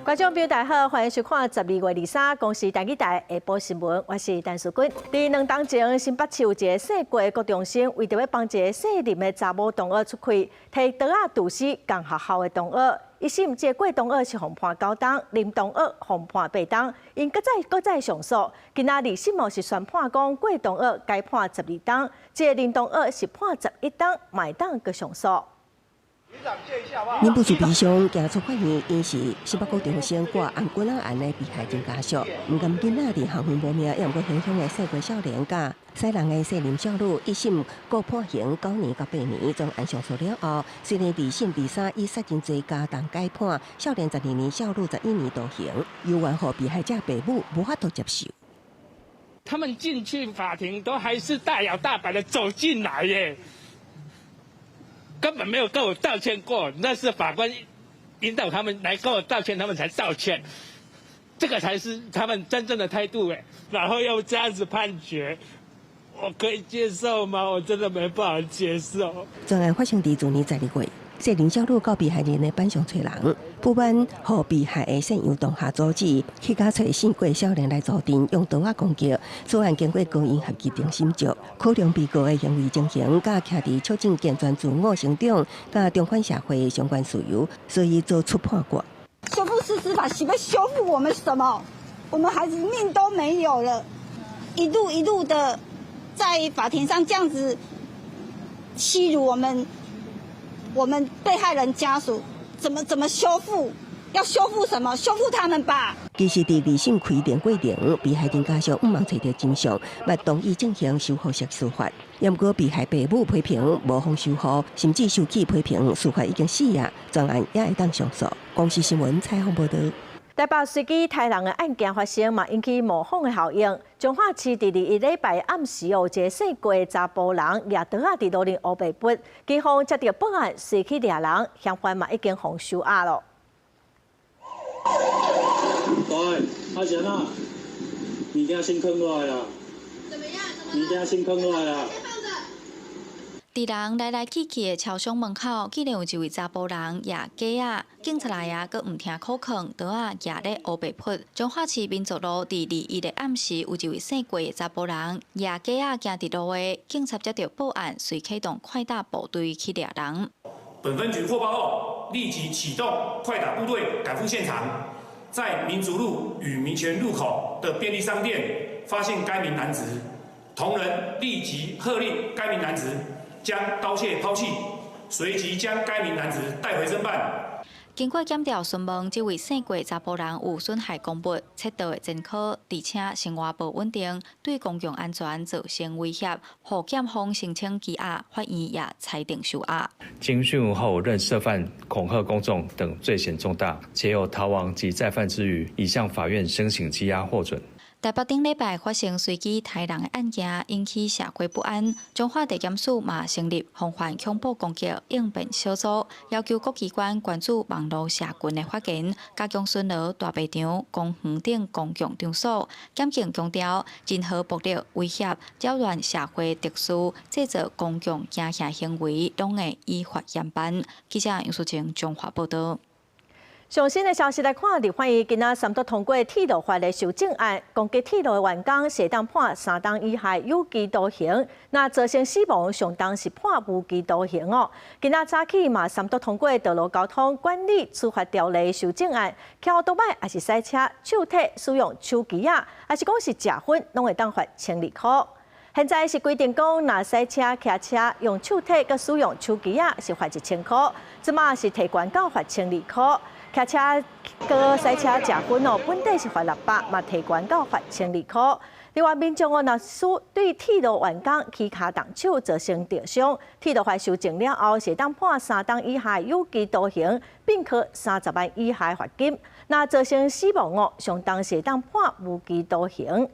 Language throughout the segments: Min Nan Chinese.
觀眾朋友大家好，歡迎收看12月23公視台語台下晡新聞，我是陳淑君。佇2冬前，新北市有一个姓郭的國中生，為著欲幫一个姓林的查某同學出氣，提刀仔毒死仝學校的同學。一審這个郭同學是予判9冬，林同學予判8冬，𪜶閣再閣再上訴。今仔二審哦是宣判講郭同學該判12冬，這个林同學是判11冬，嘛會當閣上訴。忍不住悲傷，行出法院，𪜶是新北國中生掛紅棍仔案的被害人家屬，毋甘囡仔佇校園無命，猶毋過輕傷的姓郭少年佮殺人的姓林少女，一審各判刑9年到8年，全案上訴了後，雖然二審二三以殺人罪加重改判，少年12年，少女11年徒刑，猶原予被害者爸母無法度接受。他們進去法庭都還是大搖大擺的走進來耶。根本沒有跟我道歉過，那是法官引導他們來跟我道歉，他們才道歉，這個才是他們真正的態度誒。然後又這樣子判決，我可以接受嗎？我真的沒辦法接受。全案發生佇去年12月，姓林少女到被害人的班上揣人，不滿予被害的姓楊同學阻止，去共揣姓郭少年來助陣，用刀仔攻擊。此案經過高院合議庭審酌，考量被告的行為情形，佮徛佇促進健全自我成長、佮重返社會的相關事由，所以做出判決。修復式司法是欲修復我們什麼？我們孩子命都沒有了，一路一路的在法庭上這樣子欺辱我們。我們被害人家屬怎麼修復？要修復什麼？修復他們吧。其實，佇二審開庭過程，被害人家屬毋茫揣著真相，嘛同意進行修復式司法。毋過被害爸母批評無予修復，甚至受氣批評司法已經死啊，全案也會當上訴。公視新聞採訪報導。台北隨機刣人的案件發生，嘛引起模仿的效應。彰化市佇21禮拜暗時哦，一个姓郭的查埔人舉刀仔佇路頂烏白捌，警方接著報案，隨去掠人，嫌犯嘛已經予收押囉。對，阿賢啊，物件先囥落來啦。怎麼樣？物件先囥落來啦。佇人來來去去的超商門口，竟然有一位查埔人舉架仔，警察來啊，閣毋聽口勸，刀仔舉咧烏白捌。彰化市民族路佇21的暗時，有一位姓郭的查埔人舉架仔行佇路的，警察接著報案，隨啟動快打部隊去掠人。本分局獲報後，立即啟動快打部隊趕赴現場，在民族路與民權路口的便利商店發現該名男子，同仁立即喝令該名男子將刀械拋棄，隨即將該名男子帶回偵辦。經過檢調詢問，這位姓郭查埔人有損害公物、竊盜的前科，而且生活無穩定，對公共安全造成威脅，予檢方申請羈押，法院也裁定收押。經訊問後，認涉犯恐嚇公眾等罪嫌重大，且有逃亡及再犯之虞，已向法院申請羈押獲准。台北頂禮拜發生隨機刣人的案件，引起社會不安。彰化地檢署嘛成立防範恐怖攻擊應變小組，要求各機關關注網路社群的發言，加強巡邏大賣場、公園等公共場所。檢警強調，任何暴力、威脅、擾亂社會秩序、製造公共驚嚇行為，攏會依法嚴辦。記者楊淑靜彰化報導。上新的消息來看，立法院今仔三讀通過鐵路法的修正案，攻擊鐵路的員工會當判3冬以下有期徒刑，若造成死亡上重是判無期徒刑哦。今仔早起嘛三讀通過道路交通管理處罰條例修正案，騎歐多擺抑是賽車，手提使用手機仔，抑是講是食薰，攏會當罰1200箍。現在是規定講，若賽車、騎車用手提佮使用手機仔是罰1000箍，這馬是提懸到罰1200箍。騎車佮賽車食薰哦，本底是罰600，嘛提懸到罰1200箍。另外，民眾哦，若是對鐵路員工起跤動手造成著傷，鐵路法修正了後，是當判3冬以下有期徒刑，並科30萬以下罰金。若造成死亡哦，上重是當判無期徒刑。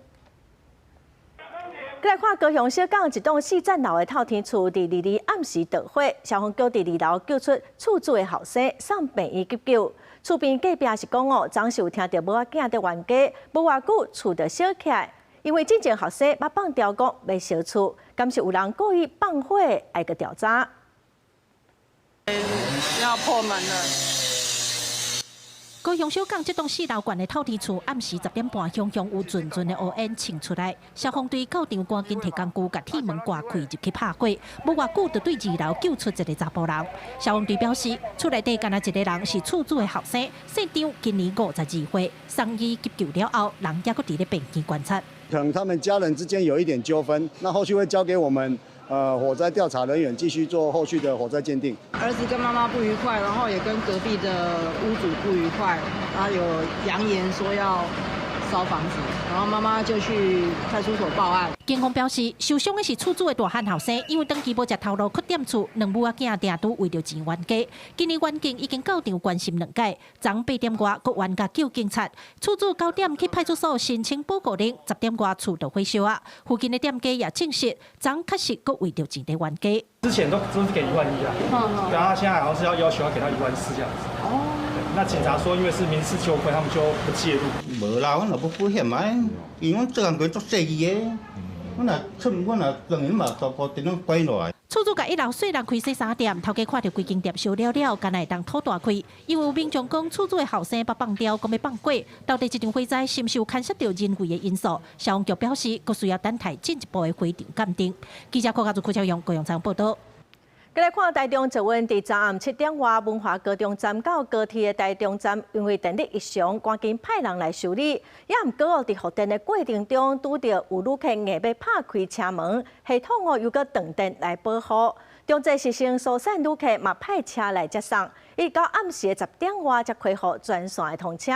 來看高雄小港一棟四層樓的透天厝，佇22暗時著火，消防局佇二樓救出厝主的後生，送病院急救。厝邊隔壁是講哦，昨是有聽著某仔囝佇冤家，無偌久厝就燒起來，因為進前後生捌放牢講欲燒厝，敢是有人故意放火，愛閣調查。要破門了。高雄小港這棟四樓懸的透天厝，暗時10點半，雄雄有陣陣的烏煙衝出來。消防隊到場趕緊提工具，共鐵門割開入去拍火。無偌久，就對二樓救出一个查埔人。消防隊表示，厝內底干焦一个人是厝主的後生，姓張，今年52歲，送醫急救了後，人猶閣佇咧病院觀察。可能他們家人之間有一點糾紛，那後續會交給我們火災調查人員繼續做後續的火災鑑定。兒子跟媽媽不愉快，然後也跟隔壁的屋主不愉快，他有揚言說要燒房子，然後媽媽就去派出所報案。警方表示，受傷的是厝主的大漢後生，因為長期無食頭路，去踮厝，兩母仔囝定拄為著錢冤家。今年員警已經到場關心兩解，昨8點外，閣冤家叫警察。厝主9點去派出所申請保護令，10點外厝就火燒啊。附近的店家也證實，昨確實閣為著錢佇冤家。之前都是給1.1萬啊，然後他現在好像是要要求要給他1.4萬這樣子。哦，那警察說因為是民事糾紛，他們就不介入。無啦，阮若欲保險啊，因為阮做工課足細膩的。阮若出，阮若當然嘛，大部電攏關落來。厝主共一樓細人開洗衫店，頭家看著規間店燒了了，敢若會當吐大氣。因為有民眾講，厝主的後生捌放刁，講欲放火，到底這場火災是毋是有牽涉著人為的因素？消防局表示，閣需要等待進一步的火場鑑定。記者郭家祖、柯超勇、高陽倉報導。閣來看台中捷運佇昨暗7點外，文華高中站到高鐵的台中站，因為電力異常，趕緊派人來修理。也毋過哦，佇復電的過程中，拄著有旅客硬欲拍開車門，系統哦又閣斷電來保護。中捷是先疏散旅客，嘛派車來接送。一直到暗時的10點外才恢復全線的通車。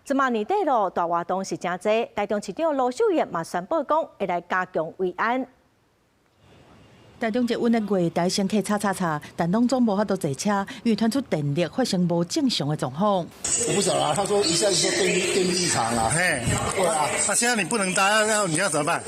這馬年底囉，大活動是誠濟，台中市長盧秀燕嘛宣布講，會來加強維安。台中捷運的月台乘客吵吵吵，但攏總無法度坐車，因為傳出電力發生無正常的狀況。我不曉得啊，他說一下子說電力異常了，嘿，對啊，那現在你不能搭，那你要怎麼辦？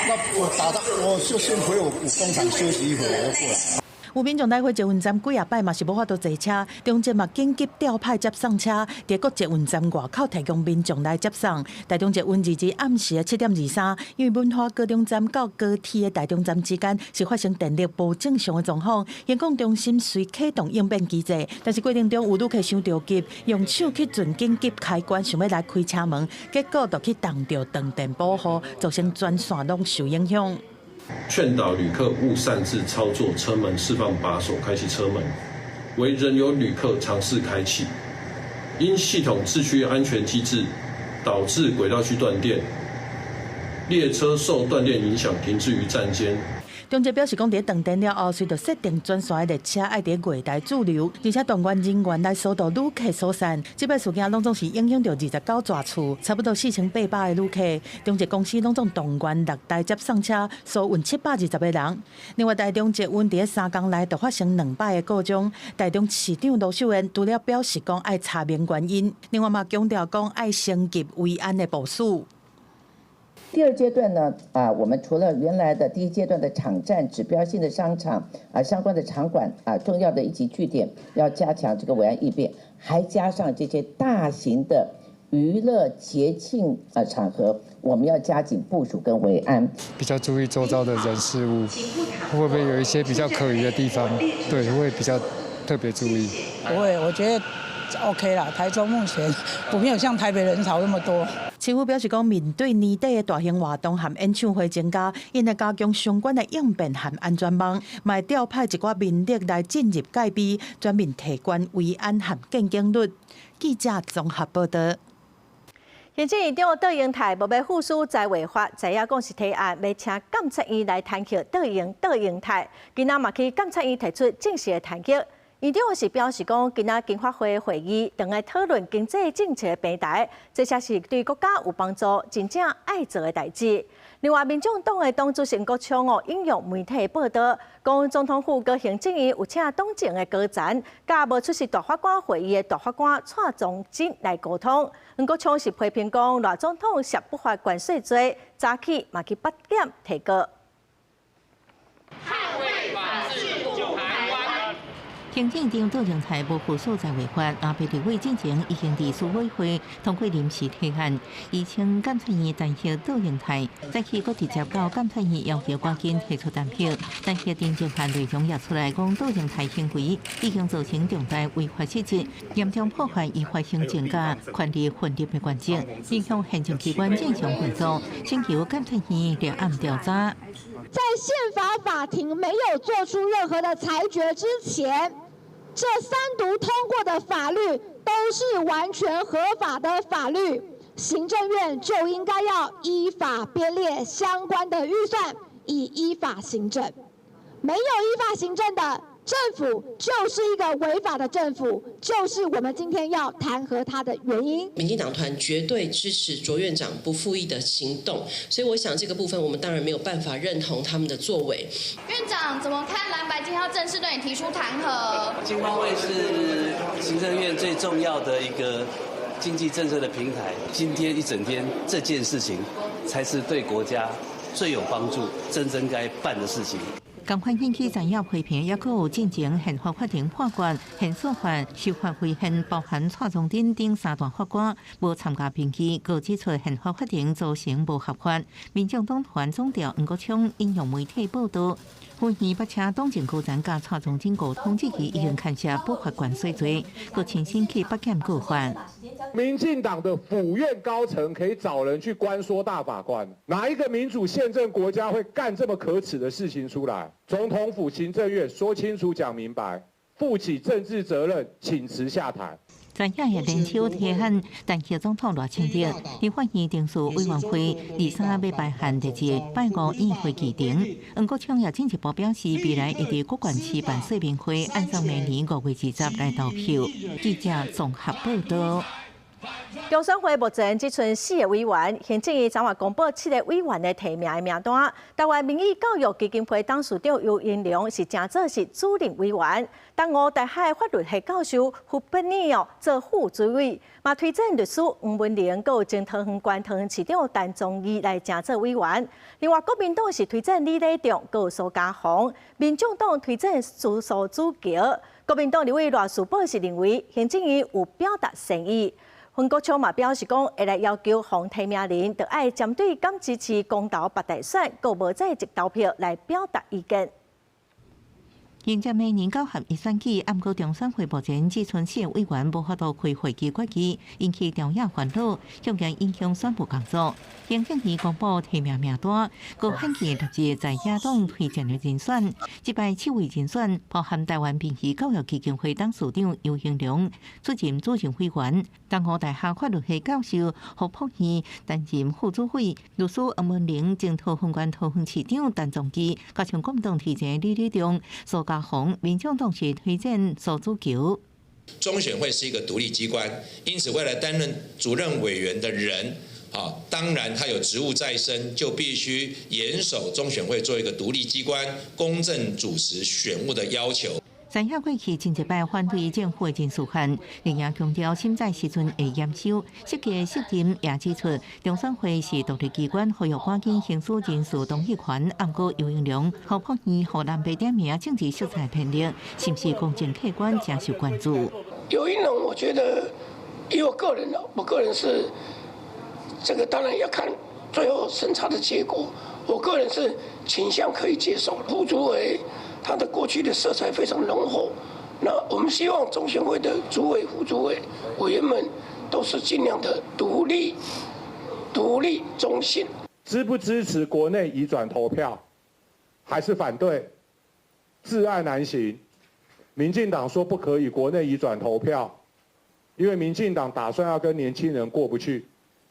那我打到我就先回我工廠休息一會，我就過來。有民眾來回捷運站幾仔擺嘛是無法度坐車，中捷嘛緊急調派接送車，佇各捷運站外口提供民眾來接送。台中捷運2日暗時的7點23，因為文華高中站到高鐵的台中站之間是發生電力無正常的狀況，行控中心隨啟動應變機制，但是過程中有旅客傷著急，用手去按緊急開關，想欲來開車門，結果就去動著斷電保護，造成全線攏受影響。勸導旅客勿擅自操作車門釋放把手開啟車門，惟仍有旅客嘗試開啟，因系統秩序安全機制導致軌道區斷電，列車受斷電影響停滯於站間。中捷表示講，佇斷電了後，隨著設定專線的列車愛佇月台駐留，而且動員人員來疏導旅客疏散。這擺事件攏總是影響著29座厝，差不多4800个旅客。中捷公司攏總動員六台接送車，疏運720個人。另外，台中捷運佇3工內就發生兩擺的故障。台中市長盧秀燕除了表示講愛查明原因，另外嘛強調講愛升級維安的部署。第二階段呢，啊，我們除了原來的第一階段的場站、指標性的商場啊、相關的場館啊、重要的一級據點，要加強這個維安應變，還加上這些大型的娛樂節慶啊場合，我們要加緊部署跟維安。比較注意周遭的人事物，會不會有一些比較可疑的地方？對，會比較特別注意。不會，我覺得 OK 啦。台中目前沒有像台北人潮那麼多。市府表示講，面對年底的大型活動和演唱會增加，𪜶會加強相關的應變和安全網，嘛會調派一寡民力來進入戒備，全面提懸維安和見警率。記者綜合報導。行政院長卓榮泰無欲副輸翟偉發，知影講是提案欲請監察院來彈劾卓榮泰，今仔嘛去監察院提出正式的彈劾。院長是表示講，今仔經發會會議，當來討論經濟政策的平台，這才是對國家有幫助、真正愛做的代誌。另外，民眾黨的黨主席黃國昌哦，引用媒體報導，講總統府佮行政院有請黨前的高層，佮無出席大法官會議的大法官蔡宗珍來溝通。黃國昌是批評講，賴總統涉不法關稅罪，早起嘛去八檢提告。捍衛法治護台灣。行政長杜榮泰無負所在違法，藍白立委進前已經佇司委會通過臨時提案，伊請監察院彈劾杜榮泰，再去閣直接到監察院要求趕緊提出彈劾。彈劾聽證案內容也出來講，杜榮泰行為已經造成重大違法失職，嚴重破壞依法行政佮權力分立的原則，影響行政機關正常運作，請求監察院立案調查。在憲法法庭沒有做出任何的裁決之前，這三讀通過的法律都是完全合法的法律，行政院就應該要依法編列相關的預算，以依法行政。沒有依法行政的政府就是一個違法的政府，就是我們今天要彈劾他的原因。民進黨團絕對支持卓院長不附議的行動，所以我想這個部分我們當然沒有辦法認同他們的作為。院長怎麼看藍白今天要正式對你提出彈劾？經貿會是行政院最重要的一個經濟政策的平台，今天一整天這件事情才是對國家最有幫助、真正該辦的事情。共款引起在野批評，抑閣有進前憲法法庭判決、憲訴法修法違憲，包含蔡宗丁等三大法官無參加評議，閣指出憲法法庭組成無合法。民眾黨團總召黃國昌引用媒體報道，呼籲北車黨政高層佮蔡宗丁溝通，這期已經牽涉不法關稅罪，閣親身去北檢告發。民進黨的府院高層可以找人去關說大法官，哪一個民主憲政國家會幹這麼可恥的事情出來？總統府、行政院說清楚、講明白，負起政治責任，請辭下台。在野的聯手提案彈劾總統賴清德，立法院程序委員會23欲排案第一拜五院會議程。黃國昌也進一步表示，未來會佇各縣市辦說明會，按照明年5月20來投票。記者綜合報道。中選會目前只賰四个委員，行政院昨晚公布七个委員的提名的名單。台灣民意教育基金會董事長游盈隆是正做是主任委員，東吳大學法律系教授胡本尼哦做副主委，嘛推薦律師黃文玲，閣有前桃園縣桃園市長陳宗義來正做委員。另外，國民黨是推薦李禮仲，閣有蘇嘉宏；民眾黨推薦蘇蘇子橋。國民黨立委賴士葆是認為行政院有表達善意。黃國昌嘛表示講，會來要求予提名人，著愛針對敢支持公投北大選，閣無在籍投票來表達意見。迎接明年九合一選舉，毋過中選會目前只賰四个委員無法度開會議決議，引起朝野煩惱，向然影響選務工作。行政院公布提名名單，閣罕見列入在野黨推薦的人選。這擺七位人選包含台灣民意教育基金會董事長游盈隆出任主任委員，東吳大學法律系教授胡璞義擔任副主委，律師黃文玲、前桃園縣桃園市長陳宗義，加上國民黨推薦李禮仲、蘇嘉宏，民眾黨是推薦蘇子橋。中選會是一個獨立機關，因此未來擔任主任委員的人，啊，當然他有職務在身，就必須嚴守中選會做一個獨立機關、公正主持選務的要求。在野過去真濟擺反對政府的人事案，另也強調審查時陣會嚴守，設計責任也指出，中選會是獨立機關，呼籲趕緊行使人事動議權。毋過游盈隆、胡璞義、予藍白點名政治色彩偏激，是毋是公正客觀，誠受關注。游盈隆，我覺得以我個人，我個人是這個當然要看最後審查的結果。我個人是傾向可以接受副主委。他的過去的色彩非常濃厚，那我們希望中選會的主委、副主委、委員們都是盡量的獨立、獨立中性。支不支持國內移轉投票，還是反對？窒礙難行。民進黨說不可以國內移轉投票，因為民進黨打算要跟年輕人過不去，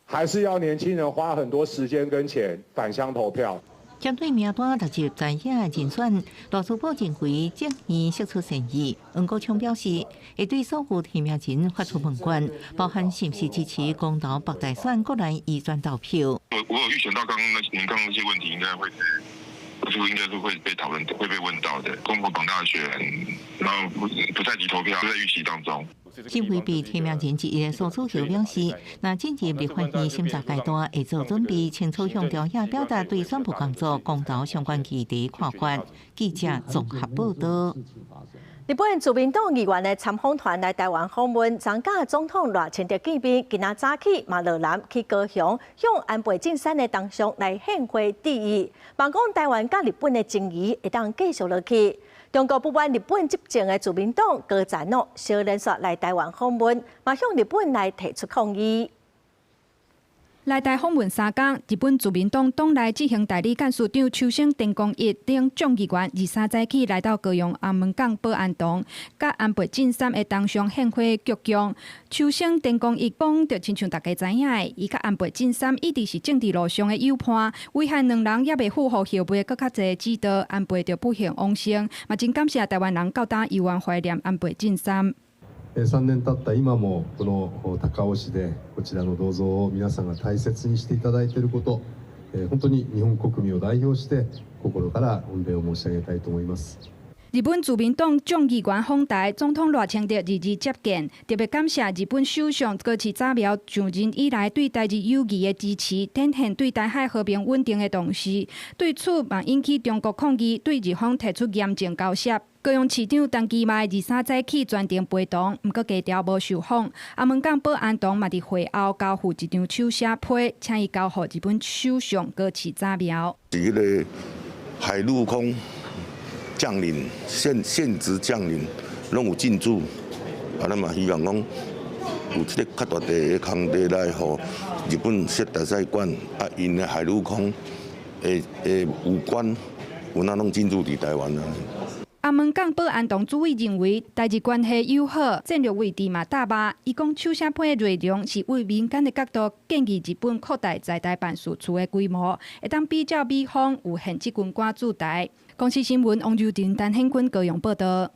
還是要年輕人花很多時間跟錢返鄉投票。針對名單列入在野人選，賴士葆認為政院釋出善意。黃國昌表示，會對所有提名人發出問卷，包含是毋是支持公投北大選國內移轉投票。我有預想到剛剛那您剛剛那些問題，應該會是，應該是會被討論、會被問到的。公投綁大選，然後不在籍投票，都在預期當中。身為被提名人之一的蘇楚豪表示，若進入立法院審查階段，會做準備，清楚向朝野表達對選務工作公投相關議題看法。記者綜合報道。日本自民黨議員的參訪團來台灣訪問，昨佮總統賴清德見面。今仔早起嘛落南去高雄，向安倍晉三的銅像來獻花致意，望講台灣佮日本的情誼會當繼續落去。中國不滿日本執政的自民黨高層哦，小連續來台灣訪問，嘛向日本來提出抗議。來台訪問三工，日本自民黨黨內執行代理幹事長秋生田光一等眾議員23早起來到高雄頷門港保安堂，佮安倍晉三的銅像獻花鞠躬。秋生田光一講，就親像大家知影的，伊佮安倍晉三一直是政治路上的友伴，遺憾兩人猶未赴予後輩閣較濟指導，安倍就不幸往生，嘛真感謝台灣人到今猶原懷念安倍晉三。 3年経った今もこの高雄市でこちらの銅像を皆さんが大切にしていただいていること、本当に日本国民を代表して心から御礼を申し上げたいと思います。日本自民黨眾議員訪台，總統賴清德22接見，特別感謝日本首相高市早苗上任以來對台日友誼的支持，展現對台海和平穩定的重視。對此嘛引起中國抗議，對日方提出嚴正交涉。高雄市長陳其邁23早起專程陪同，毋過低調無受訪。頷門港保安堂嘛佇會後交付一張手寫批，請伊交予日本首相高市早苗。是彼个海陸空將領、現現職將領攏有進駐，啊，咱嘛希望講有這个較大塊的空地來予日本設大使館，啊，𪜶的海陸空的的武官有哪攏進駐佇台灣啊。頷門港保安堂主委認為，台日關係友好，戰略位置嘛搭肉。伊講手寫批內容是為民間的角度建議日本擴大在台辦事處的規模，會當比照美方有現職軍官駐台。公視新聞王柔婷、陳顯坤高雄報道。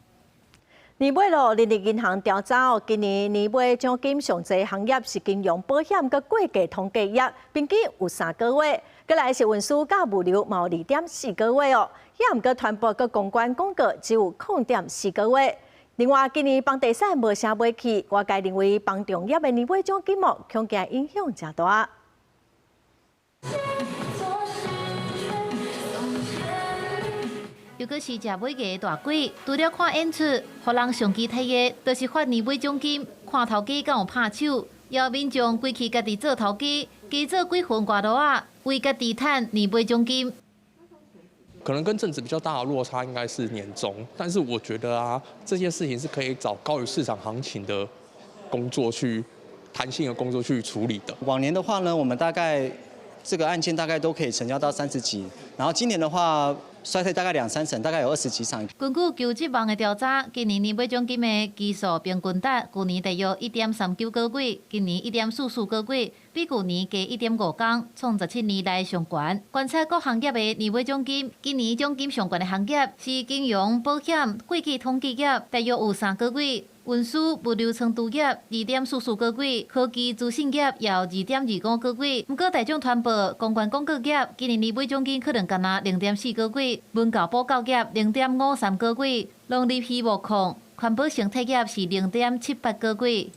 年尾咯，人力銀行調查哦，今年年尾獎金上濟行業是金融保險佮會計統計業，平均有3個月。閣來是運輸佮物流，嘛有2.4個月哦。也毋過傳播佮公關廣告只有0.4個月。另外，今年房地產無啥買氣，外界認為房仲業的年尾獎金哦，恐驚影響誠大。又閣是食尾牙大鬼，除了看演出，予人上期待的，就是發年尾獎金。看頭家敢有拍手，邀民眾規氣家己做頭家，加做幾份外勞仔，為家己趁年尾獎金。可能跟正職比較大的落差應該是年終，但是我覺得啊，這件事情是可以找高於市場行情的工作去彈性的工作去處理的。往年的話呢，我們大概這個案件大概都可以成交到30幾，然後今年的話衰退大概兩三成，大概有20幾場。根據求職網的調查，今年年尾獎金的基數平均值，舊年大約1.39個月，今年1.44個月，比舊年加1.5工，創17年來上懸。觀察各行業的年尾獎金，今年獎金上懸的行業是金融、保險、會計統計業，大約有3個月。運輸、物流倉儲業2.44個月，科技資訊業也有2.25個月。毋過大眾傳播、公關廣告業今年年尾獎金可能干焦0.4個月，文教補教業0.53個月，農林漁牧礦、環保生態業是0.78個月。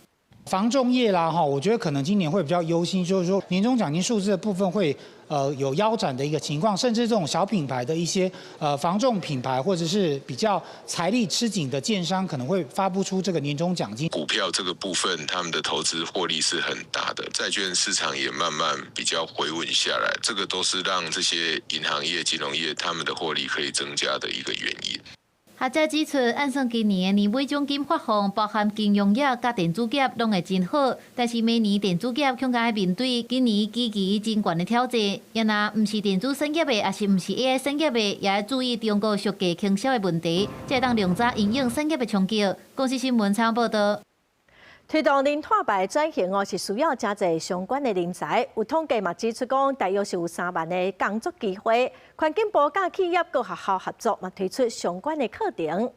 房仲業啦，哈，我覺得可能今年會比較憂心，就是說年終獎金數字的部分會有腰斬的一個情況，甚至這種小品牌的一些房仲品牌，或者是比較財力吃緊的建商，可能會發不出這個年終獎金。股票這個部分，他們的投資獲利是很大的，債券市場也慢慢比較回穩下來，這個都是讓這些銀行業、金融業他們的獲利可以增加的一個原因。學者指出，按算今年的年尾獎金發放，包含金融業佮電子業，攏會真好。但是明年電子業恐驚愛面對今年基期真懸的挑戰。也若毋是電子產業的，抑是毋是 AI 產業的，也愛注意中國俗價傾銷的問題，才會當量早因應產業的衝擊。公視新聞採訪報導。推動零碳排轉型哦，是需要誠濟相關的人才。有統計嘛指出講，大約是有3萬个工作機會。環境部佮企業佮學校合作嘛，推出相關的課程。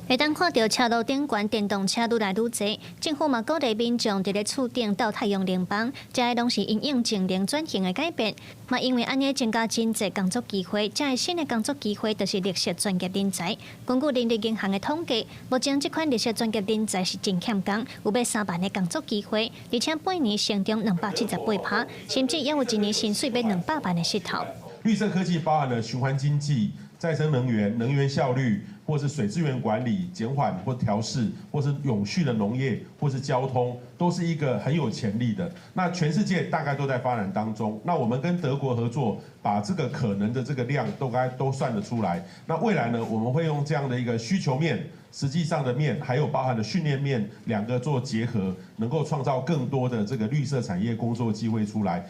會當看著車路頂懸電動車愈來愈濟，政府嘛鼓勵民眾佇咧厝頂鬥太陽能板，這个攏是因應淨零轉型的改變。嘛因為按呢增加真濟工作機會，這个新的工作機會就是綠色專業人才。根據人力銀行的統計，目前這款綠色專業人才是真欠工，有欲3萬个工作機會，而且半年成長278%，甚至也有一年薪水欲200萬的勢頭。綠色科技包含了循環經濟、再生能源、能源效率，或是水資源管理、減緩或調適，或是永續的農業，或是交通，都是一個很有潛力的。那全世界大概都在發展當中。那我們跟德國合作，把這個可能的這個量都該都算得出來。那未來呢，我們會用這樣的一個需求面、實際上的面，還有包含的訓練面兩個做結合，能夠創造更多的這個綠色產業工作機會出來。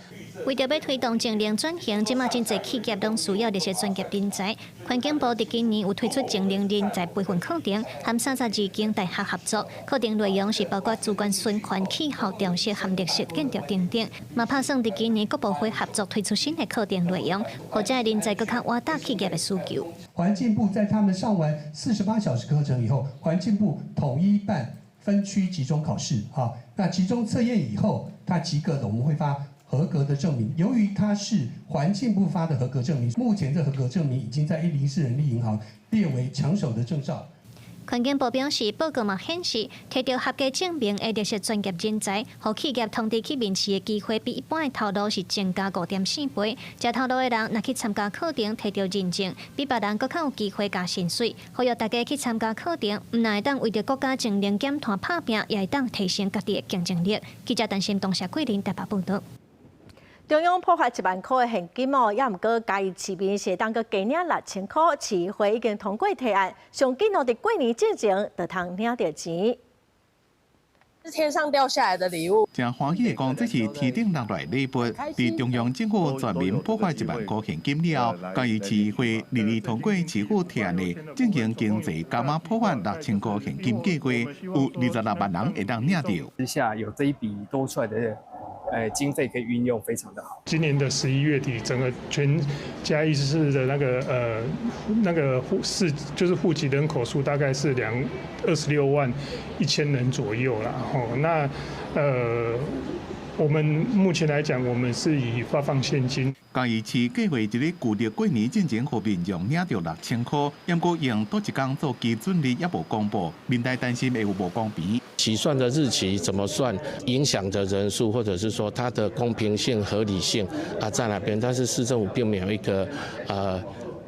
為著欲推動淨零轉型，這馬真濟企業攏需要這些專業人才。環境部佇今年有推出淨零人才培訓課程，和32間大學合作。課程內容是包括資源循環、氣候調適和綠色建築等等。嘛拍算佇今年各部會合作推出新的課程內容，予這个人才閣較倚搭企業的需求。環境部在他們上完48小時課程以後，環境部統一辦分區集中考試，好，那集中測驗以後，他及格的，我們會發合格的證明。由於他是環境部發的合格證明，目前這合格證明已經在104人力銀行列為搶手的證照。環境部表示，報告嘛顯示，提著合格證明的綠色專業人才，予企業通知去面試的機會，比一般的頭路是增加5.4倍。食頭路的人，若去參加課程，提著認證，比別人閣較有機會加薪水。呼籲大家去參加課程，毋但會當為著國家淨零減碳拍拚，也會當提升家己的競爭力。記者陳新東、謝桂林台北報導。中央普發1萬箍的現金哦，猶毋過嘉義市民是會當閣加領6000箍，市議會已經通過提案，上緊哦，佇過年之前就通領著錢。是天上掉下來的禮物。誠歡喜的講，這是天頂落來禮物。佇中央政府全民普發1萬箍現金了後，嘉義市議會擬擬通過市府提案的振興經濟加碼普發6000箍現金計劃，有26萬人會當領著。之下有這一筆多出來的經費可以運用，非常的好。今年的11月底，整個全嘉義市的那個戶市就是戶籍人口數大概是26.1萬人左右啦。吼，那我們目前來講，我們是以發放現金。嘉義市計劃佇咧舊曆過年進前，予民眾領著6000箍，毋過用佗一工做基準日，猶無公布，民代擔心會有無公平。起算的日期怎麼算，影響的人數，或者是說它的公平性、合理性啊在哪邊？但是市政府並沒有一個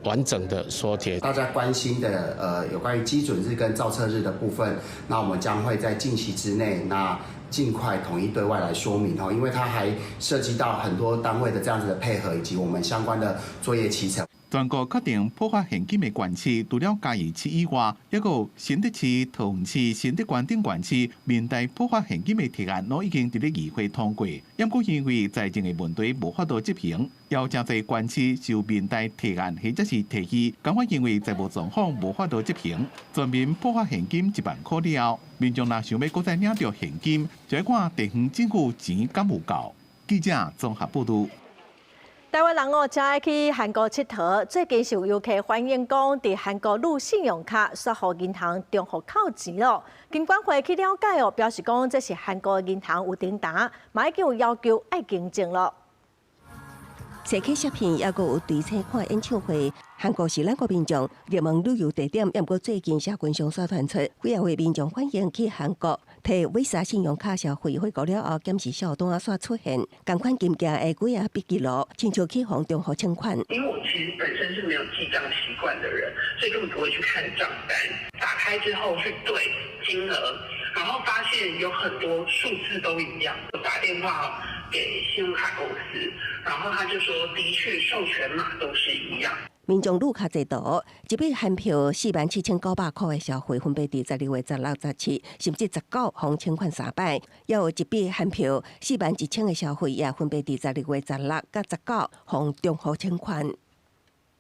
完整的說帖。大家關心的有關於基準日跟造冊日的部分，那我們將會在近期之內，那盡快統一對外來說明哦，因為它還涉及到很多單位的這樣子的配合，以及我們相關的作業期程。全國確定普發現金的縣市，除了嘉義市以外，猶閣有新竹市、桃園市、新德關等縣市，面對普發現金的提案，攏已經佇咧議會通過。毋過因為財政的問題無法度執行，猶誠濟縣市受民代提案或者是提議，感覺因為財務狀況無法度執行，全民普發現金1萬箍了後，民眾若想欲閣再領著現金，就愛看地方政府錢敢有夠。記者綜合報導。台灣人哦，誠愛去韓國𨑨迌。最近是有遊客反映講，佇韓國擄信用卡，煞予銀行重複扣錢囉。金管會去了解哦，表示講這是韓國銀行有叮當，嘛已經有要求愛更正囉。坐客攝片，猶閣有對車看演唱會。韓國是咱國民眾熱門旅遊地點，毋過最近社群上煞傳出幾仔位民眾反映去韓國提 Visa 信用卡消費回國了後，檢視賬單煞出現仝款金額的幾仔筆記錄，親像去予重複請款。因為我其實本身是沒有記帳習慣的人，所以根本不會去看帳單。打開之後去對金額，然後發現有很多數字都一樣。我打電話給信用卡公司，然後他就說，的確授權碼都是一樣。民眾愈較濟圖，一筆韓票47,900箍的消費，分別佇12月16、17，甚至19，予請款三擺；猶有一筆韓票41,000的消費，也分別佇12月16佮19，予重複請款。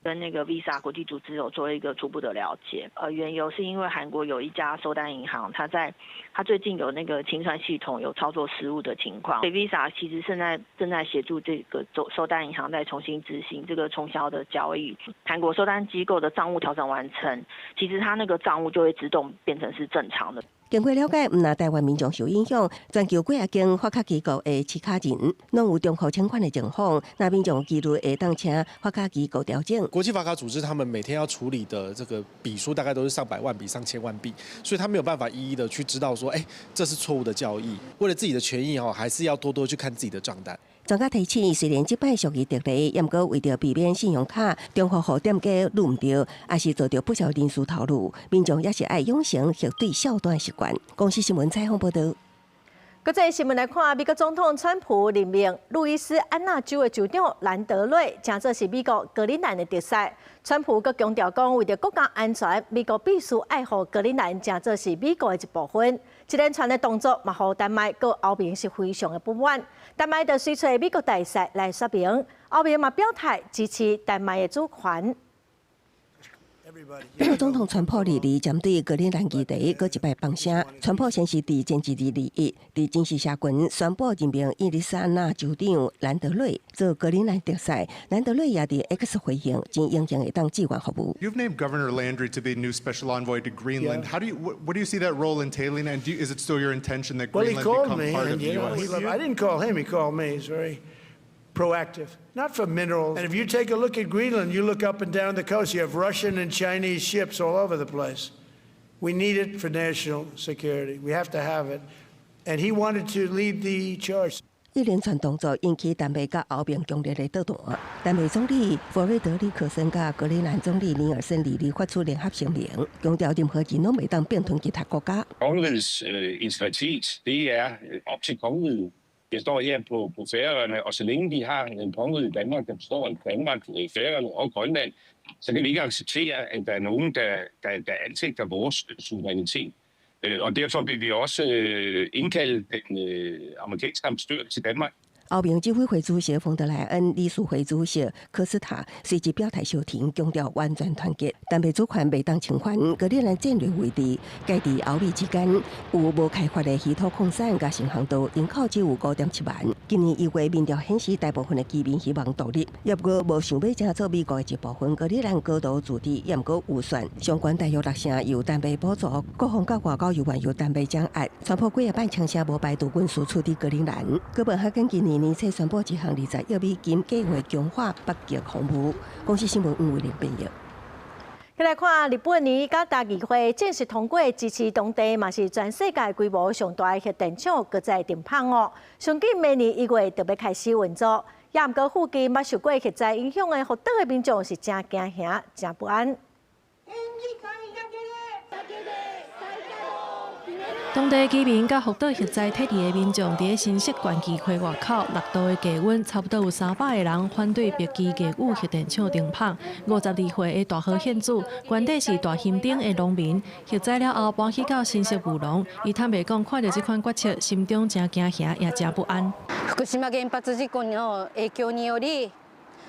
跟那個 Visa 國際組織有做一個初步的了解，緣由是因為韓國有一家收單銀行，它最近有那個清算系統有操作失誤的情況，所以 Visa 其實現在正在協助這個收單銀行在重新執行這個衝銷的交易。韓國收單機構的賬務調整完成，其實它那個賬務就會自動變成是正常的。經過了解，毋但台灣民眾受影響，全球幾仔間發卡機構的持卡人攏有重複請款的情況，若民眾疑慮會當請發卡機構調整。國際發卡組織他們每天要處理的這個筆數大概都是上百萬筆、上千萬筆，所以他沒有辦法一一的去知道說，哎，這是錯誤的交易。為了自己的權益哦，還是要多多去看自己的賬單。專家提醒，雖然這擺屬於特例，毋過為著避免信用卡重複予店家擄毋著，抑是遭著不少人士頭路，民眾也是愛養成核對數單習慣。公視新聞採訪報導。國際新聞來看，美國總統川普任命路易斯安那州的州長蘭德瑞，成做是美國格陵蘭的特使。川普閣強調講，為著國家安全，美國必須愛予格陵蘭成做是美國的一部分。這連串的動作嘛，予丹麥佮歐盟是非常的不滿。丹麥就隨揣美國大使來說明，歐盟嘛表態支持丹麥的主權。美國總統川普22日針對格陵蘭議題，閣一擺放聲。川普先是佇前一日21，佇正式社群宣布任命伊麗莎安娜州長蘭德瑞做格陵蘭特使。蘭德瑞也佇 X 回應，真榮幸會當志願服務。 You've named Governor Landry to be new special envoy to Greenland. Yeah. How do you what, what do you see that role entailing? And is it still your intention that Well, he Greenland called become me, part and of the you know, U.S.? I didn't call him. He called me. He's very proactive, not for minerals. And if you take a look at Greenland, you look up and down the coast, you have Russian and Chinese ships all over the place. We need it for national security. We have to have it. And he wanted to lead the charge. 一連串動作引起丹麥佮歐盟強烈的倒彈。丹麥總理弗瑞德里克森佮格陵蘭總理尼爾森二日發出聯合聲明，強調任何人攏袂當併吞其他國家。 Kongerigets integritet, det er op til kongeriget. Jeg står her på Færøerne, og så længe vi har en kongerige Danmark, der består af Danmark, Færøerne og Grønland, så kan vi ikke acceptere, at der er nogen, der anfægter vores suverænitet. Og derfor vil vi også indkalde den amerikanske ambassadør til Danmark. 歐盟執委會主席馮德萊恩、理事會主席科斯塔隨即表態相挺，強調完全團結。丹麥主權袂當侵犯，格陵蘭戰略位置介佇歐美之間，有無開發的稀土礦產佮新航道，人口只有5.7萬。今年1月民調顯示，大部分的居民希望獨立，抑閣無想欲成做美國的一部分。格陵蘭高度自治，抑毋過預算相關大約6成由丹麥補助，國防佮外交猶原由丹麥掌握。川普幾仔擺聲稱無排除軍事處置格陵蘭。哥本哈根今年年初宣布一項20億美金計劃強化北極防務。公視新聞吳偉玲編譯。來看日本尼加達議會正式通過支持當地嘛是全世界規模上大的核電廠閣再停麭哦。上緊明年1月就欲開始運作，也毋過附近捌受過核災影響的福島的民眾是誠驚嚇、誠不安。當地居民佮福島核災撤離的民眾，佇咧新潟縣議會外口，6度的低溫，差不多有300個人反對白墘藝羽核電廠停麭。52歲的大和憲子，原底是大興町的農民，核災了後搬去到新潟務農。伊坦白講，看著這款決策，心中誠驚嚇，也誠不安。福島原発事故の影響により、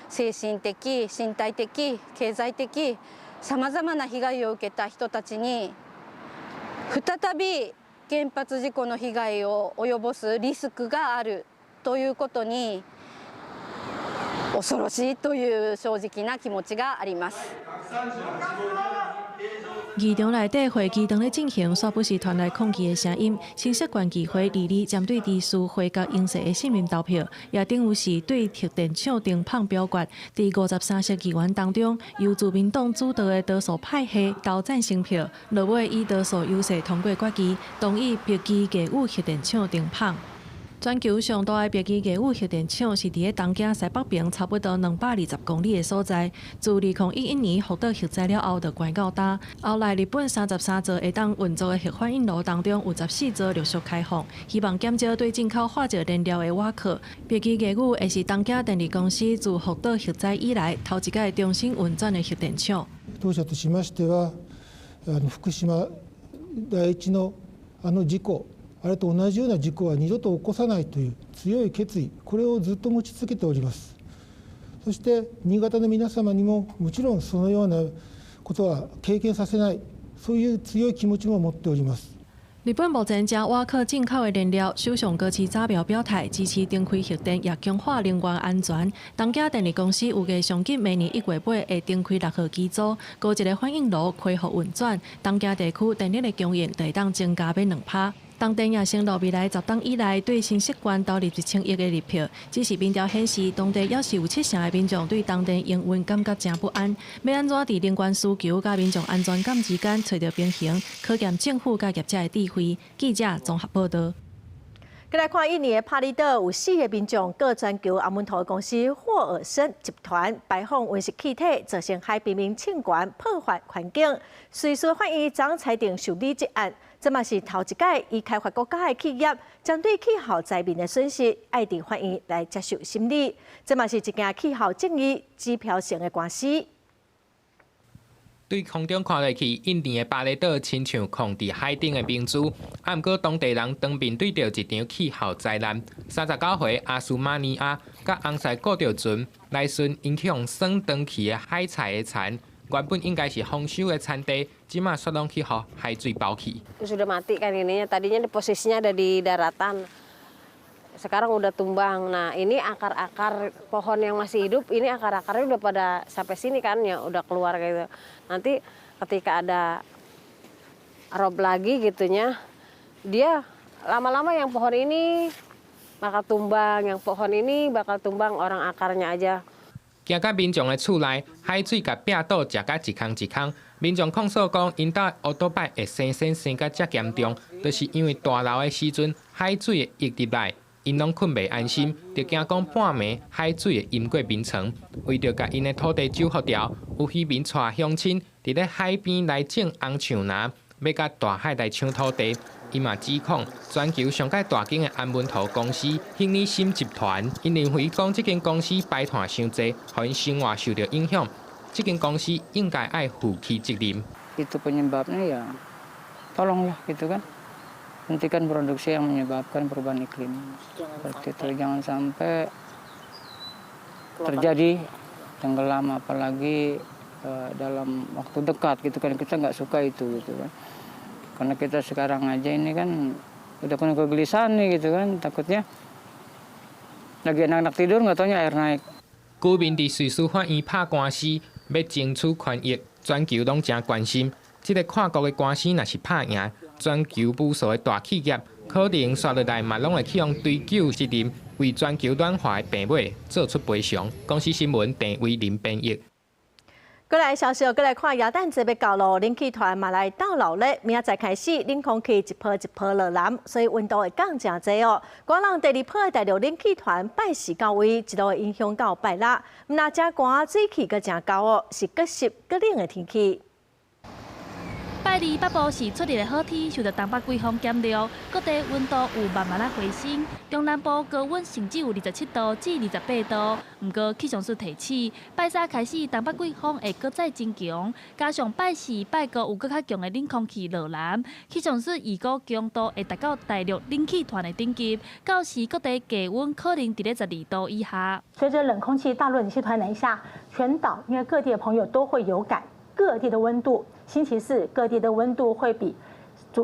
精神的、身體的、経済的、さまざまな被害を受けた人たちに、再び原発事故の被害を及ぼすリスクがあるということに恐ろしいという正直な気持ちがあります。議場內底會議當咧進行，煞不時傳來抗議的聲音。新潟縣議會22針對知事回閣英誓的信任投票，也等於是對核電廠停麭表決。佇53席議員當中，由自民黨主導的多數派系投贊成票，落尾以多數優勢通過決議，同意白墘藝羽核電廠停麭。全球上大的白墘藝羽核電廠是佇咧東京西北爿差不多220公里的所在。自2011年福島核災了後，就關到今。後來日本33座會當運作的核反應爐當中，有14座陸續開放，希望減少對進口化石燃料的倚靠。白墘藝羽會是東京電力公司自福島核災以來頭一擺重新運轉的核電廠。当社としましては、福島第一のあの事故、あれと同じような事故は二度と起こさないという強い決意、これをずっと持ち続けております。そして新潟の皆様にももちろんそのようなことは経験させない、そういう強い気持ちも持っております。日本目前正倚靠進口的燃料，首相高市早苗表態支持重開核電，也強化能源安全。東京電力公司預計上緊明年1月尾會重開6號機組，閣一个反應爐恢復運轉，東京地區電力的供應就會當增加欲2%。東電也承諾未來10冬以內對新潟縣投入1000億的日票，只是民調顯示，當地猶是有7成的民眾對東電營運感覺誠不安。欲按怎佇能源需求佮民眾安全感之間揣著平衡，考驗政府佮業者的智慧。記者綜合報導。閣來看印尼的巴厘島有四个民眾告全球紅毛土公司霍爾森集團排放溫室氣體，造成海平面升懸，破壞環境。瑞士法院昨裁定受理這案，這嘛是頭一擺已開發國家的企業針對氣候災民的損失，愛佇法院來接受審理。這嘛是一件氣候正義指標性的官司。對空中看落去，印尼的巴厘島親像囥佇海頂的明珠。啊，毋過當地人當面對著一場氣候災難。39歲阿斯馬尼亞佮翁婿顧著船來巡𪜶去予損斷去的海菜的田，原本應該是豐收的田地，這馬煞攏去予海水包去。 Sudah mati kan ininya, tadinya di posisinya ada di daratan. Sekarang udah tumbang. Nah, ini akar-akar pohon yang masih hidup, ini akar-akarnya udah pada sampai sini kan ya, udah keluar gitu. Nanti ketika ada rob lagi gitunya, dia lama-lama yang pohon ini bakal tumbang, yang pohon ini bakal tumbang, orang akarnya aja. 驚到民眾的厝內，海水共壁倒食甲一空一空。民眾控訴講，𪜶兜烏多擺會生鉎生甲遮嚴重，就是因為大澇的時陣海水會溢入來。𪜶攏睏袂安心，就驚講半暝海水會淹過眠床。為著共𪜶的土地修復掉，有漁民帶鄉親佇咧海邊來種紅樹林，欲佮大海來搶土地。伊嘛指控全球上蓋大間的安文塗公司興利森集團，𪜶認為講這間公司排碳傷濟，予𪜶生活受著影響。這間公司應該愛負起責任。 Itu penyebabnya ya, tolonglah gitu kan. Hentikan produksi yang menyebabkan perubahan iklim. Seperti itu, jangan sampai terjadi tenggelam apalagi dalam waktu dekat gitu kan, kita nggak suka itu gitu kan. Karena kita sekarang aja ini kan udah penuh kegelisahan nih gitu kan, takutnya lagi enak-enak tidur nggak taunya air naik. 居民佇瑞士法院拍官司，欲爭取權益，全球攏誠關心。這个跨國的官司若是拍贏，全球無數的大企業可能紲落來嘛，攏會去予追究責任，為全球暖化的病尾做出賠償。公視新聞鄭偉林編譯。閣來消息，閣來看耶誕節欲到囉，冷氣團嘛來到老咧。明仔載開始，冷空氣一波一波落南，所以溫度會降誠濟哦。寒人第二波的大陸冷氣團拜四到位，一路會影響到拜六，毋但誠寒，水汽閣誠厚哦，是閣濕閣冷的天氣。拜二北部是出熱的好天，受著東北季風減弱，各地溫度有慢慢仔回升。中南部高溫甚至有27度至28度。毋過氣象署提醒，拜三開始東北季風會閣再增強，加上拜四、拜五有閣較強的冷空氣落南，氣象署預估強度會達到大陸冷氣團的等級，到時各地低溫可能佇咧12度以下。隨著冷空氣大陸冷氣團南下，全島因為各地的朋友都會有感，各地的溫度。星期四各地的溫度會比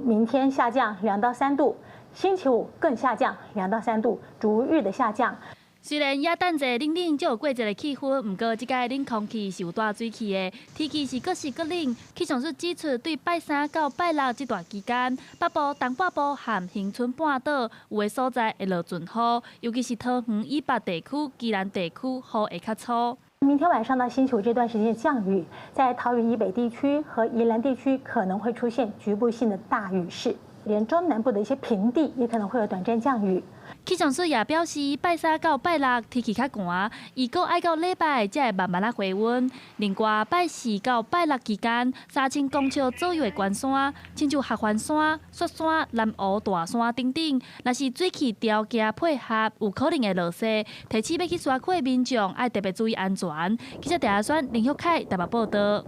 明天下降2到3度，星期五更下降2到3度，逐日的下降。雖然耶誕節冷冷才有過節的氣氛，毋過這擺冷空氣是有帶水汽的，天氣是閣濕閣冷。氣象署指出，對拜三到拜六這段期間，北部、東半部和恆春半島有的所在會落陣雨，尤其是桃園以北地區、宜蘭地區雨會較粗。明天晚上到星期五這段時間降雨，在桃園以北地區和宜蘭地區可能會出現局部性的大雨勢，連中南部的一些平地也可能會有短暫降雨。氣象署也表示，拜三到拜六天氣較寒，預估愛到禮拜才會慢慢仔回溫。另外，拜四到拜六期間，3000公尺左右的懸山，親像合歡山、雪山、南湖大山等等，若是水汽條件配合，有可能會落雪。提醒欲去山區的民眾愛特別注意安全。記者鄭阿選、林旭凱台北報導。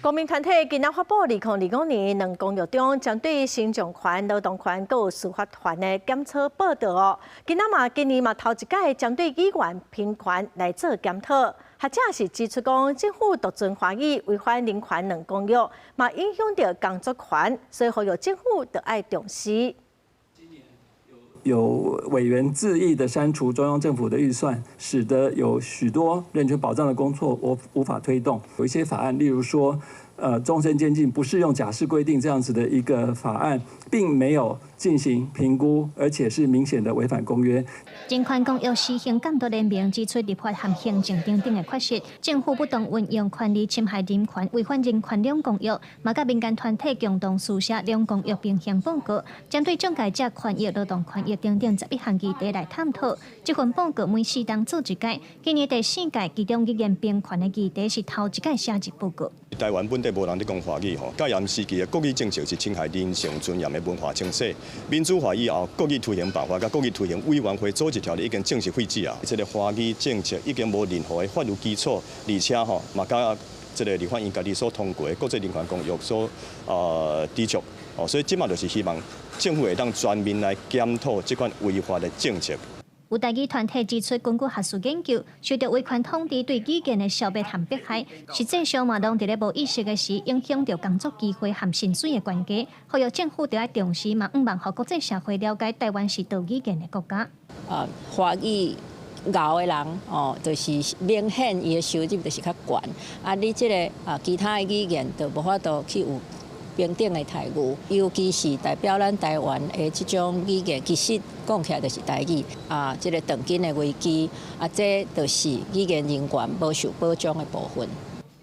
公民團體今仔發布2025年兩公約中，針對生存權、勞動權閣有司法權的檢討報導哦。今仔嘛，今年嘛頭一擺針對語言平權來做檢討。學者是指出講，政府獨尊華語，違反人權兩公約，嘛影響著工作權，所以呼籲政府著愛重視。有委員恣意的刪除中央政府的預算，使得有許多人權保障的工作無法推動。有一些法案，例如說，終身監禁不適用假釋規定這樣子的一個法案，並沒有進行評估，而且是明顯的違反公約。人權公約施行監督聯盟指出，立法和行政等等的缺失，政府不當運用權力侵害人權，違反人權兩公約，嘛佮民間團體共同書寫兩公約平衡報告，針對障礙者權益、勞動權益等等11項議題來探討。這份報告每四冬做一屆，今年第四屆，其中語言平權的議題是頭一屆寫入報告。台灣本地無人咧講華語吼，戒嚴時期的國語政策是侵害人性尊嚴的文化清洗。民主化以後，國語推行辦法佮國語推行委員會組織條例已經正式廢止啊。這个華語政策已經無任何的法律基礎，而且吼嘛佮這个立法院家己所通過的國際人權公約所抵觸哦，所以這馬就是希望政府會當全面來檢討這款違法的政策。有台語團體指出，根據學術研究，受著威權統治對語言的消滅和迫害，實際上嘛攏佇咧無意識的時，影響著工作機會和薪水的懸低。呼籲政府著愛重視，嘛向望予國際社會了解台灣是多語言的國家。啊，華語𠢕的人哦，就是明顯伊的收入就是較懸。啊，你這个啊，其他的語言就無法度去有平等的待遇，尤其是代表咱台灣的這種語言，其實講起來就是台語啊。這个斷根的危機啊，這就是語言人權無受保障的部分。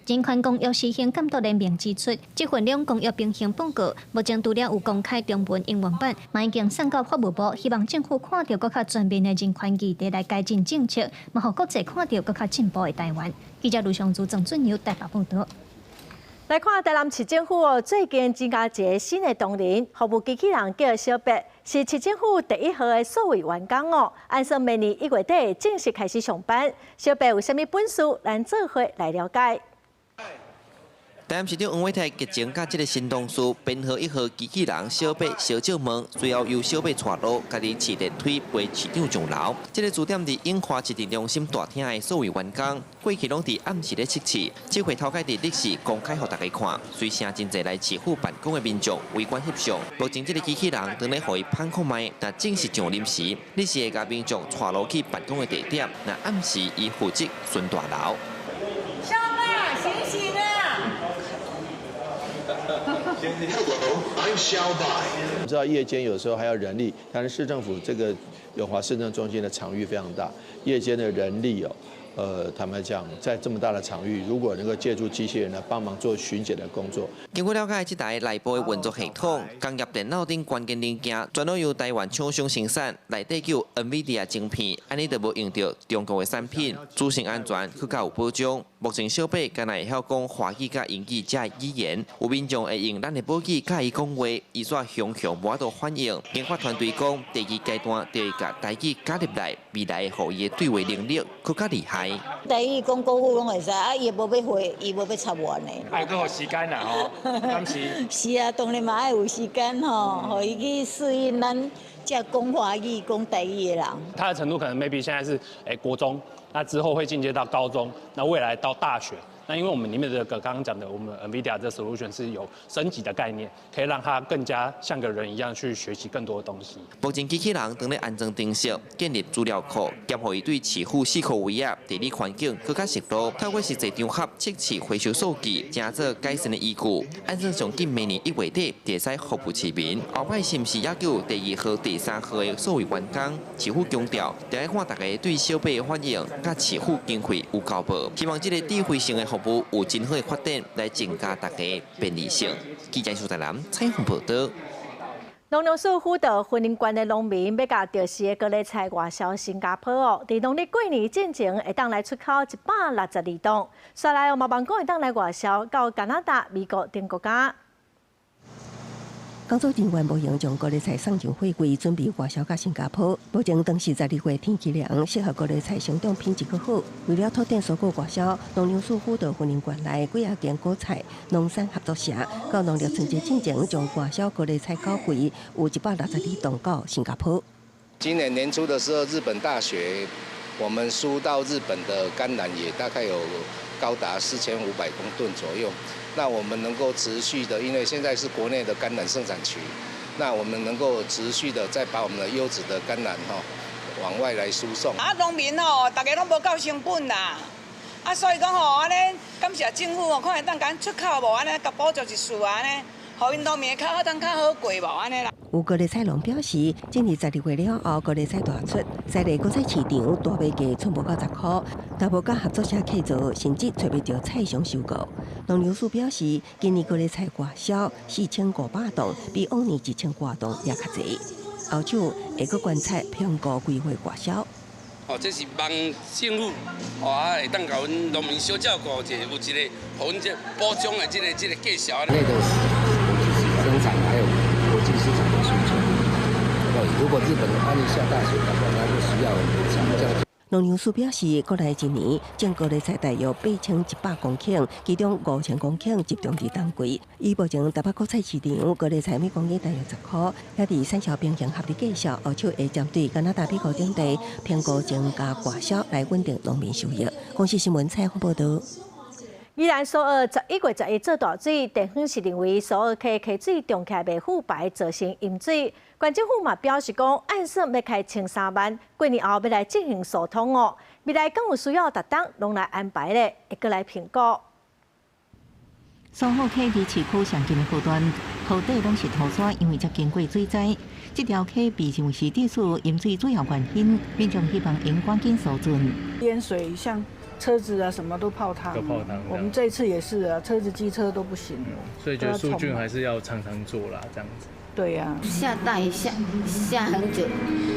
人權公約施行監督聯盟指出，這份兩公約平衡報告目前除了有公開中文、英文版，嘛已經送到法務部，希望政府看著閣較全面的人權議題來改進政策，嘛予國際看著閣較進步的台灣。記者盧尚珠、鄭俊友台北報導。來看台南市政府哦，最近增加一个新的同仁，服務機器人叫小白，是市政府第一號的數位員工哦。按算明年1月底正式開始上班。小白有啥物本事？咱做伙來了解。台南市長黃偉泰激情佮這个新同事編號1號機器人小白相借問，隨後由小白帶路，家己騎電梯陪市長上樓。這个駐點佇永華市政中心大廳的數位員工，過去攏佇暗時咧測試，這回頭擺佇日時公開予大家看，隨聲真濟來市府辦公的民眾圍觀翕相。目前這个機器人當咧予伊芳看覓，若正式上任時，日時會共民眾帶路去辦公的地點，若暗時伊負責巡大樓。小白，醒醒啊！ Hello, I'm 小白。我們知道夜間有時候還要人力，但是市政府這個永華市政中心的場域非常大，夜間的人力哦，坦白講，在這麼大的場域，如果能夠借助機器人來幫忙做巡檢的工作。根據了解，這台內部的運作系統、工業電腦等關鍵零件，全攏由台灣廠商生產，內底有 NVIDIA 晶片，按呢就無用著中國的產品，資訊安全閣較有保障。目前小白敢若會曉講華語佮英語這語言，有民眾會用咱的母語佮伊講話，伊煞雄雄無法度反應。研發團隊講，第二階段就會共台語加入來，未來予伊的對話能力閣較厲害。台語講國語攏會使，啊，伊無欲回，伊無欲插我呢。愛閣予時間啦吼，敢是？是啊，當然嘛愛有時間吼，予伊去適應咱這講華語、講台語的人。他的程度可能 maybe 現在是國中，那之後會進階到高中，那未來到大學。那因為我們裡面這個剛剛講的，我們 NVIDIA 這 solution 是有升級的概念，可以讓它更加像個人一樣去學習更多的東西。目前機器人正咧安裝程式，建立資料庫，兼予伊對市府四箍圍仔地理環境閣較熟路。透過實際場合測試回收數據，成做改善的依據。按算上緊明年1月底就會使服務市民。後擺是毋是猶閣有第二號、第三號的數位員工？市府強調，著愛看大家對小白的反應，佮市府經費有夠無。希望這个智慧型的服務有真好的發展，來增加大家便利性。記者蘇台南採訪報導。農糧署輔導雲林縣的農民，欲共著時的高麗菜外銷新加坡哦。佇農曆過年進前，會當來出口162噸，紲來哦，嘛望講會當來外銷到加拿大、美國等國家。工作人員無閒將高麗菜送上貨櫃，準備外銷到新加坡。目前當時12月天氣涼，適合高麗菜生長品質較好。為了拓展蔬果外銷，農糧署輔導雲林縣內幾仔間果菜農產合作社，到農曆春節進前將外銷高麗菜九櫃有162噸到新加坡。今年年初的時候，日本大雪，我們輸到日本的甘藍也大概有高達4500公噸左右。那我們能夠持續的，因為現在是國內的甘藍盛產區，那我們能夠持續的再把我們的優質的甘藍吼往外來輸送。啊，農民吼，大家攏無夠成本啦，啊，所以講吼，按呢感謝政府哦，看會當共出口無按呢，共補助一絲按呢，予𪜶農民較好當較好過無按呢啦。有高麗菜農表示，今年12月了後，高麗菜大出，在地果菜市場大賣價賰無到10箍，若無佮合作社契做，甚至揣袂著菜商收購。農糧署表示，今年高麗菜外銷4500噸，比往年1000外噸也較濟。後手會閣觀察評估規劃外銷。哦，這是望政府哦啊，會當共阮農民小照顧者，有一個予阮這補償的這個計數。內的生產還有國際市場的需求。如果日本萬一下大雪的話，那就需要這樣。農糧署表示，過來一年種高麗菜大約8100公頃，其中5000公頃集中佇冬季。以目前台北果菜市場高麗菜每公斤大約10箍，也佇產銷平衡合理價數，後手會針對加拿大、美國等地評估增加外銷來穩定農民收益。公視新聞採訪報導。宜蘭蘇澳11月11做大水，地方是認為蘇澳溪溪水漲起來袂腐敗，造成淹水。縣政府嘛表示講，按算欲開13萬，過年後欲來進行疏通哦。未來敢有需要，逐冬攏來安排咧，會閣來評估。蘇澳溪佇市區上近的河段，河底攏是土沙，因為才經過水災，這條溪被認為是這次淹水主要原因。民眾希望𪜶趕緊疏浚。淹水像車子啊，什麼都泡湯。都泡湯。我們這次也是啊，車子、機車都不行。所以覺得疏浚還是要常常做啦，這樣子。對呀。下大雨下下很久，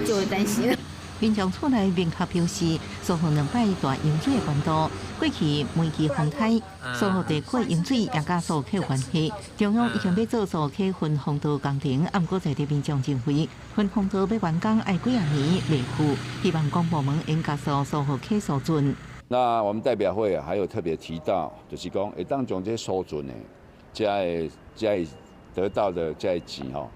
就會擔心。民眾厝內明確表示，蘇澳兩擺大淹水的關度，過去梅季洪災，蘇澳地區淹水也佮蘇溪有關係。中央已經欲做蘇溪分洪道工程，毋過在地民眾認為，分洪道欲完工愛幾仔年袂赴，希望公部門應加速蘇澳溪疏浚。那我們代表會還有特別提到，就是講會當將這疏浚的，這个這个得到的這个錢吼，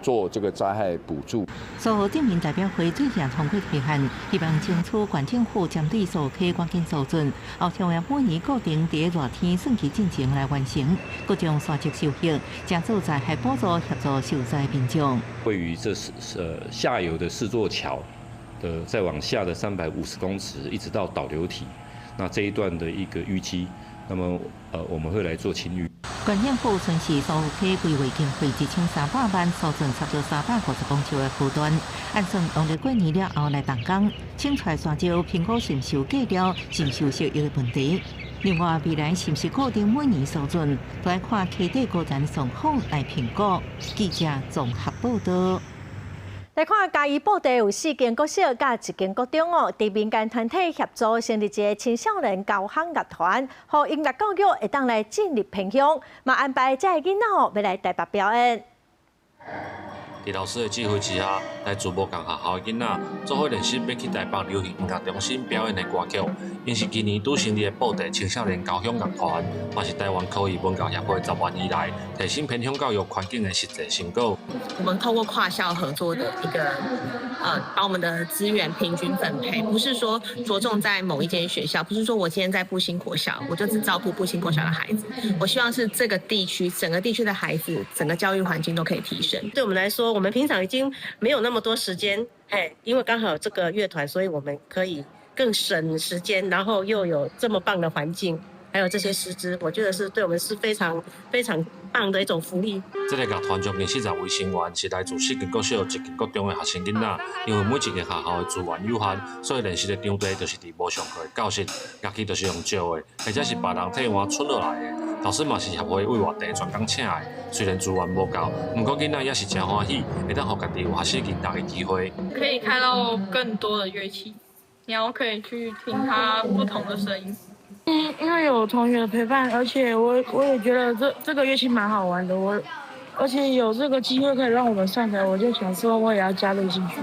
做這個災害補助。蘇澳鎮民代表會最近通過提案，希望爭取縣政府針對蘇溪趕緊疏浚，後將會每年固定佇熱天算期進前來完成，閣將沙石收起，將做災害補助協助受災民眾。位於這四下游的四座橋的再往下的350公尺，一直到導流體，那這一段的一個淤積，那麼我們會來做清淤。縣政府巡視蘇澳溪規劃經費1300萬，疏浚差不多350公尺的河段，按算農曆過年了後來動工，清出來沙石評估是毋是有過料，是毋是有收益的問題。另外，未來是毋是固定每年疏浚，都愛看溪底高層狀況來評估。記者綜合報道。來看嘉義布袋有四間國小佮一間國中哦，佇民間團體協助成立一個青少年交響樂團，予音樂教育會當來進入偏鄉，嘛安排這个囡仔哦，欲來台北表演。佇老師的指揮之下，來自無仝學校的囡仔做伙練習欲去台北流行音樂中心表演的歌曲。𪜶是今年拄成立的布袋青少年交響樂團，嘛是台灣科藝文教協會10年以來提升偏鄉教育環境的實際成果。我們透過跨校合作的一個，把我們的資源平均分配，不是說着重在某一間學校，不是說我今天在復興國小，我就只照顧復興國小的孩子。我希望是這個地區整個地區的孩子，整個教育環境都可以提升。對我們來說，我們平常已經沒有那麼多時間，嘿，因為剛好有這個樂團，所以我們可以更省時間，然後又有這麼棒的環境，還有這些師資，我覺得是對我們是非常非常棒的一種福利。這個樂團將近40位成員是來自四間國小、一間國中的學生囡仔，因為每一間學校的資源有限，所以練習的場地就是佇無上課的教室，樂器就是用借的，或者是別人替換出落來的。老師嘛是協會委外地專工請的，雖然資源無夠，毋過囡仔也是誠歡喜，會當予家己有學習音樂的機會。可以看到更多的樂器，然後可以去聽它不同的聲音。嗯，因為有同學的陪伴，而且我也覺得這個樂器蠻好玩的，我而且有這個機會可以讓我們上台，我就想說我也要加入進去。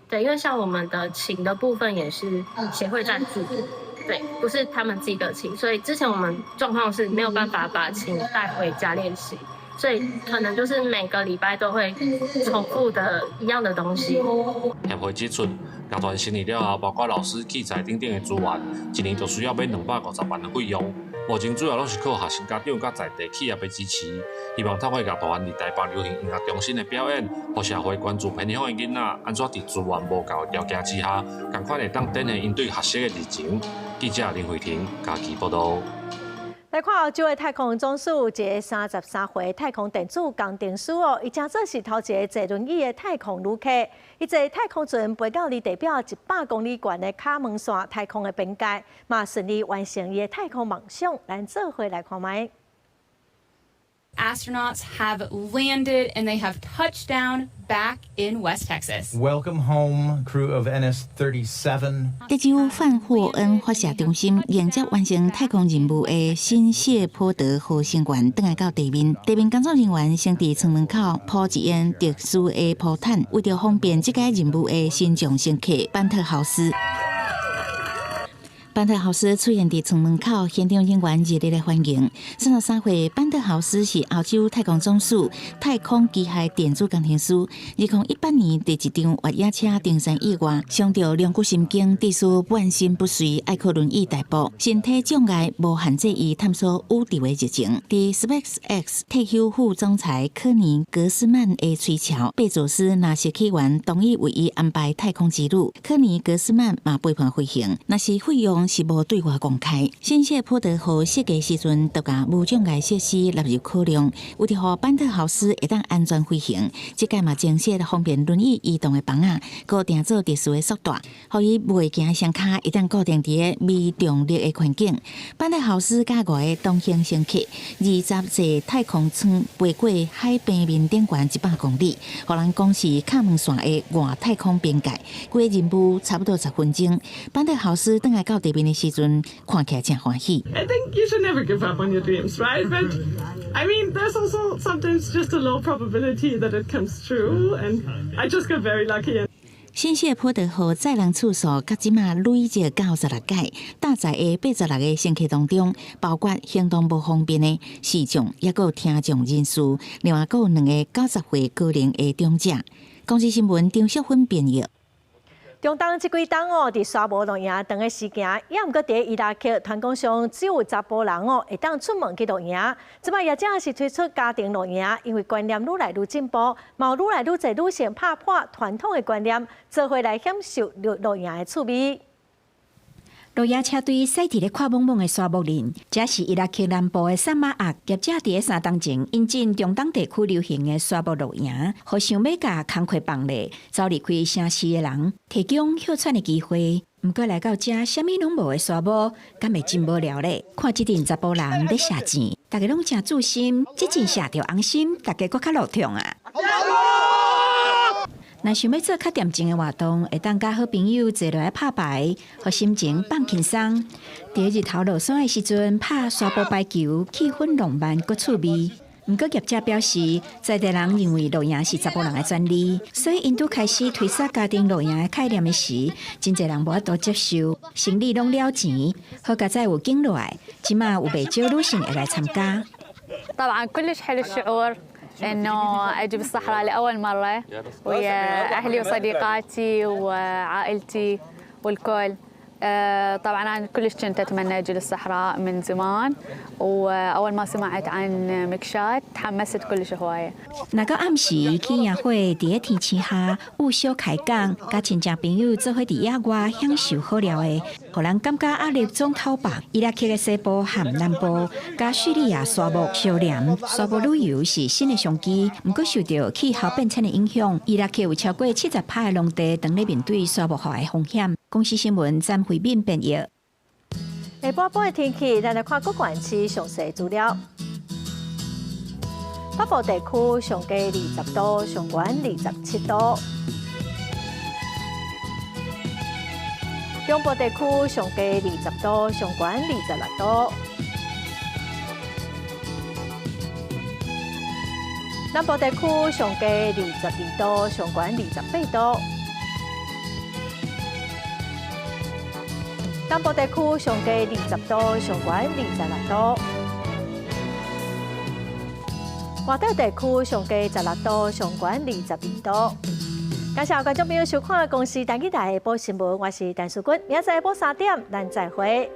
對，因為像我們的琴的部分也是協會贊助，對，不是他們自己的琴，所以之前我們狀況是沒有辦法把琴帶回家練習，所以可能就是每個禮拜都會重複的一樣的東西。協會指出，樂團成立了後，包括老師、器材等等的資源，一年就需要欲250萬的費用。目前主要攏是靠學生家長佮在地企業的支持，希望透過樂團佇台北流行音樂中心的表演，予社會關注偏鄉的囡仔，按怎佇資源無夠的條件之下，仝款會當展現𪜶對學習的熱情。記者林慧婷嘉義報導。來看歐洲的太空總署，一个33歲太空電子工程師哦，伊正做是頭一个坐輪椅的太空旅客。伊坐太空船飛到離地表100公里懸的卡門線太空的邊界，嘛順利完成伊的太空夢想。咱做伙來看覓。 Astronauts have landed and they have touched down back in West Texas. Welcome home, crew of NS-37. 德州范霍恩發射中心迎接完成太空任務的新謝波德號成員轉來到地面，地面工作人員先佇艙門口鋪一張特殊的鋪毯，為著方便這個任務的身障乘客班特豪斯。班特豪斯出現佇艙門口，現場人員熱烈的歡迎。33歲班特豪斯是歐洲太空總署太空機械電子工程師。2018年，佇一場越野車登山意外，傷著龍骨神經，致使半身不遂，愛靠輪椅代步。身體障礙無限制伊探索宇宙的熱情。佇 SpaceX 退休副總裁科尼格斯曼的催促，貝佐斯納實起源同意為伊安排太空之旅。科尼格斯曼嘛陪伴飛行，若是費用是無對外公開。新謝波德號設計時陣，就共無障礙設施納入考量，為著予班特豪斯會當安全飛行，這擺嘛增設方便輪椅移動的枋仔，閣訂做特殊的束帶，予伊袂驚雙跤會當固定佇个微重力的環境。班特豪斯佮五个同行乘客，20座太空艙飛過海平面頂懸100公里，予人講是卡門線的外太空邊界。規個任務差不多10分鐘。班特豪斯轉來到地面的時陣，看起來真歡喜。 I think you should never give up on your dreams, right? But I mean, there's also sometimes just a low probability that it comes true, and I just got very lucky. 新謝波德號載人次數，到這馬累積96擺，搭載的86個乘客當中，包括行動無方便的視障，抑閣有聽障人士，另外閣有兩个90歲高齡的長者。公視新聞張淑芬編譯。中東這幾冬哦，佇沙漠露營長的時間，抑毋過佇伊拉克，傳講上只有查埔人哦會當出門去露營。這擺業者是推出家庭露營，因為觀念愈來愈進步，嘛愈來愈濟女性拍破傳統的觀念，做伙來享受露露營的趣味。露營車隊駛佇咧闊莽莽的沙漠裡，這是伊拉克南部的薩馬亞業者佇咧3冬前引進中東地區流行的沙漠露營，予想欲共工課放咧，走離開城市的人提供歇喘的機會。毋過來到這，啥物攏無的沙漠，敢會真無聊咧？看這陣查埔人咧射箭，大家攏誠注心，這陣射著紅心，大家閣較落痛啊！若想欲做較恬靜的活動，會當佮好朋友坐落來拍牌，予心情放輕鬆。佇日頭落山的時陣，拍沙漠排球，氣氛浪漫閣趣味。毋過業者表示，在地人認為露營是查埔人的專利，所以𪜶拄開始推捒家庭露營的概念的時，真濟人無法度接受，生理攏了錢，好佳哉有景落來，這馬有袂少女性會來參加。 طبعا كلش حلو الشعور انه اجي بالصحراء لاول مره ويا اهلي وصديقاتي وعائلتي والكل. طبعا انا كلش كنت اتمنى اجي للصحراء من زمان، واول ما سمعت عن مكشات تحمست كلش هوايه. 若到暗時去營火，佇咧天星下有小開講，佮親戚朋友做伙佇野外享受好料的，予人感覺壓力總透放。伊拉克的西部和南部，佮敘利亞沙漠相連，沙漠旅遊是新的商機。毋過受著氣候變遷的影響，伊拉克有超過70%的農地當咧面對沙漠化的風險。公視新聞詹慧敏編譯。下晡晡的天氣，咱來看各縣市詳細資料。北部地區上低20度，上懸27度。中部地區上低20度，上懸26度。南部地區上低22度，上懸28度。南部地區上低20度，上懸26度。外島地區上低16度，上懸22度。感謝觀眾朋友收看公視台語台下晡新聞，我是陳淑君，明仔載下晡3點，咱再會。